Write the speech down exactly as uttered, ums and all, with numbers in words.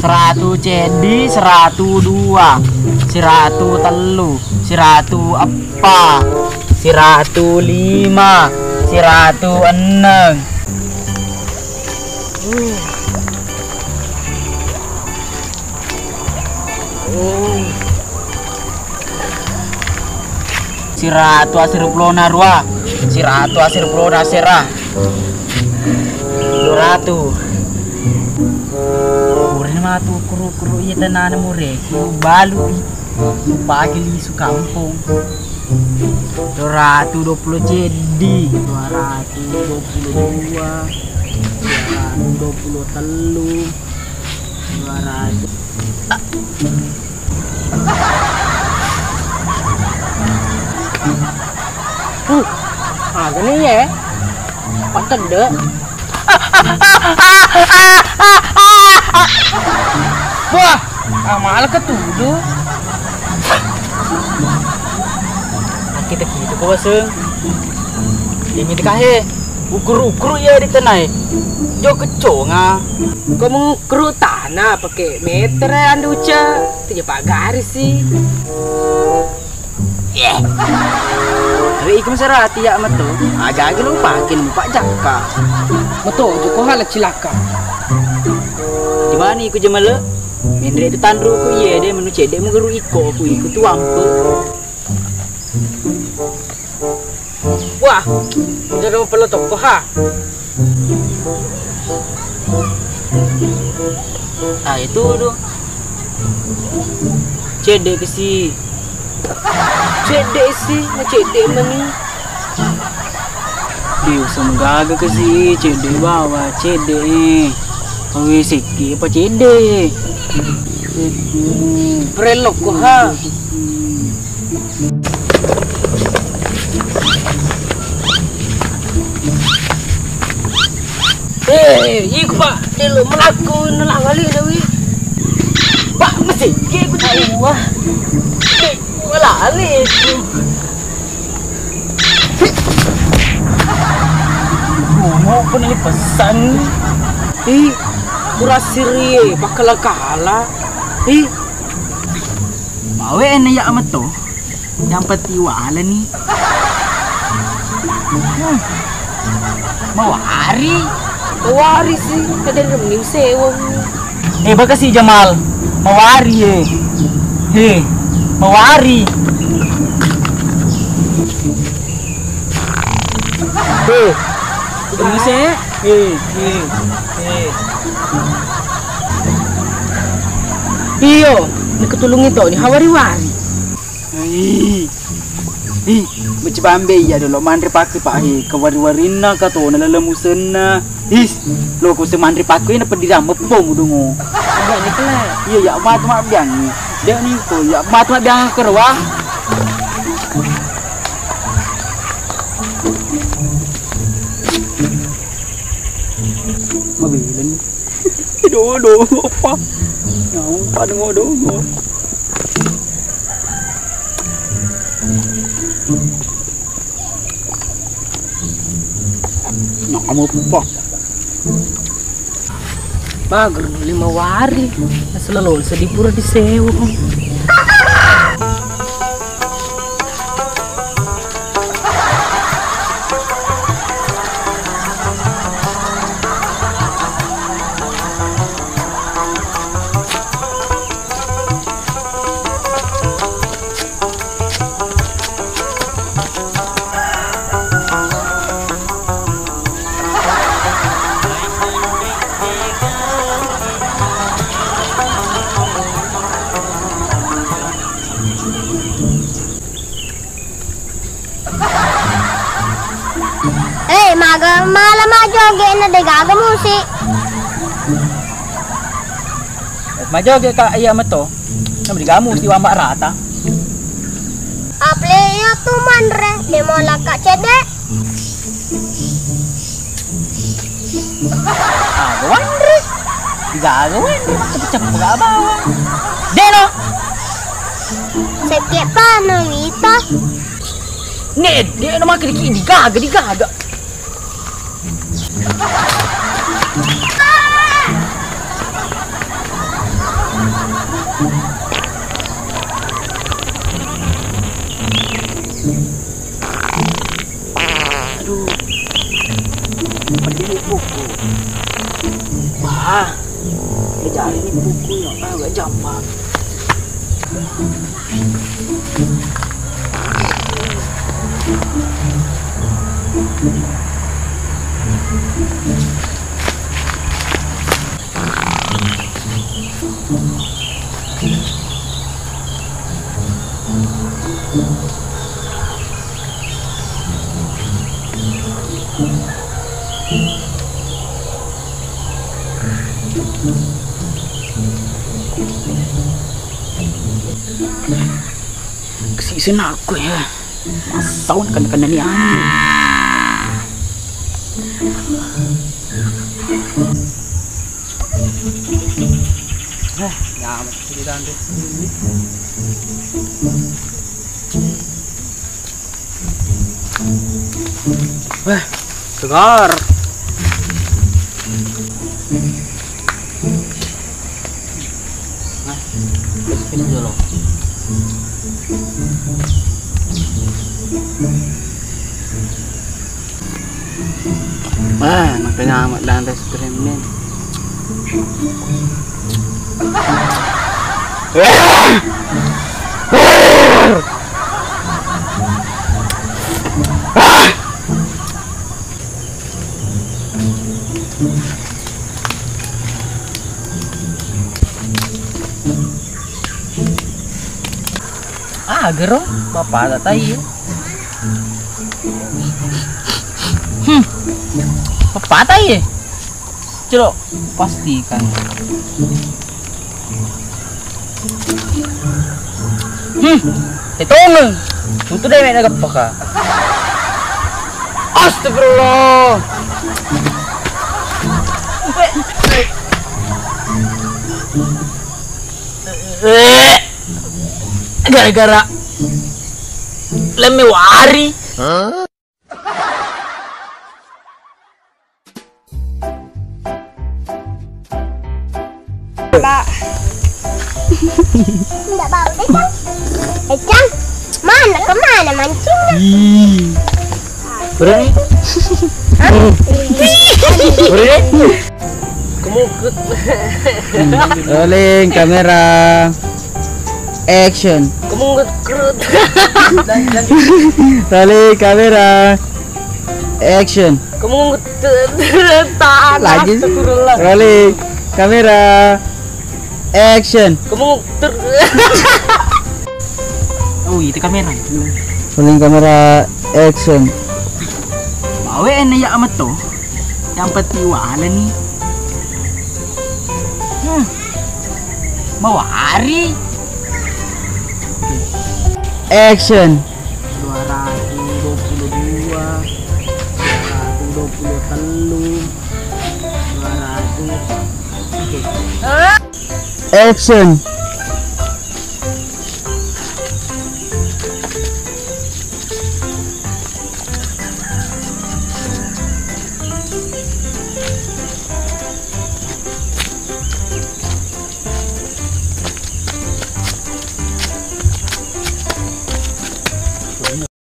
Seratu ceddi, seratu dua, seratu tellu, seratu eppa, seratu lima, seratu enneng. Siratu asirupulona rua, siratu asirupulona sera, dua ratu. Purani matu kuru-kuru iya tenana mureki, balu i. Upake lisu kampong. Dua ratu dua puluh ceddi, dua ratu dua puluh dua, dua ratu dua puluh tellu, dua ratu. Uh, aga ni ye? Patedde. Wah, amala ketudu. Kita-kita ko waseng. Ini dikahe. Ukur-ukur iya di tenai. Jo keconga. Ko mengukur tanah pakai meter ya, anduca. Itu je pagari sih. Re iku masarati ya meto. Aja agi lo pakin mupa jakka. Meto joko hala cilaka. Di mana iku jemale? Menre itu tanru ku iye de menu cedde mu geru iko ku iku tu ampe. Wah, udah ada pelo toko ha. Ah, itu tuh. Cedde ke si. Cedde si, na cedde mani. Di usung gaga ke si, cedde bawa, cedde. Awe sikki apa cedde? Cedde. Brelok ko ha. Eh, iku, Pak, delo melaku nela wali dewi. Pak, mesti ke ku tadi. Wah. Eh, wala ale. Mau pun ini pesan. Ih, kurasiri pakala-kala. Ih. Mawe ene ya meto. Yang penting wala ni. Hmm. Mawari. Mawari sih, kada ada mending sewang. Eh, baka si Jamal. Mawari eh. He, mawari. He. Ini se. He, he, he. Iyo, ni ketulung itu ni hawari-wari. Ih, ih, mecce bambe iya dolo manre pakke, Pak, he, kewari-warinna ka to, nalaleng musenna. Is, lo ko se manre pakke na peddi rameppo mudungo. Iya, iya, matu mabbiang. Dek ni ko, iya, matu mabbiang ke roa. Mabile ni. Dodo, apa? Nyampa dongo-dongo. Nak kamu apa? Mager lima wari, asal lolong sedih pura disewa. Eh, maga mala ma joge na de gaga musik. Ma joge ka iya meto. Nama digamu mesti wamba rata. Aple iya tu manre, de mo laka cede. Aga wanre? Digaga wanre, maka ceppu ga bawang. Deno. Sekke pa no wita. Ne, deno maka diki digaga, digaga. Buku. Bah, eh, jari ni buku ya. Ah, gak jampa. Kasi senakku ya. Masau kan kan ni anu. Eh, nyaman sih di dalam tuh. Wah, segar. Nah, pis-pis dulu. Wah, makanya amat dan es krim nih. Ah, gero, bapak tak tahu. Hmm. Pepatah ye? Coba pastikan. Hmm. Tetongeng. Untuk dewek na geppa ka. Astagfirullah. Eh, gara-gara lemme wari. Mbak. Nggak bau deh, Cang. Eh, Cang, mana, kemana mancingnya? Ih. Berani? Hah? Berani? Kemukut. Rolling kamera. Action. Kemukut. Rolling kamera. Action. Kemukut. Lagi. Astagfirullah. Rolling kamera. Action. Kemukut. Oh, itu kamera. Rolling kamera. Action. Bawa ini ya amat tuh. Yang penting wala nih. Hmm. Mawari. Action. Dua ratus dua puluh dua, dua ratus dua puluh telu, dua ratus. Oke. Action.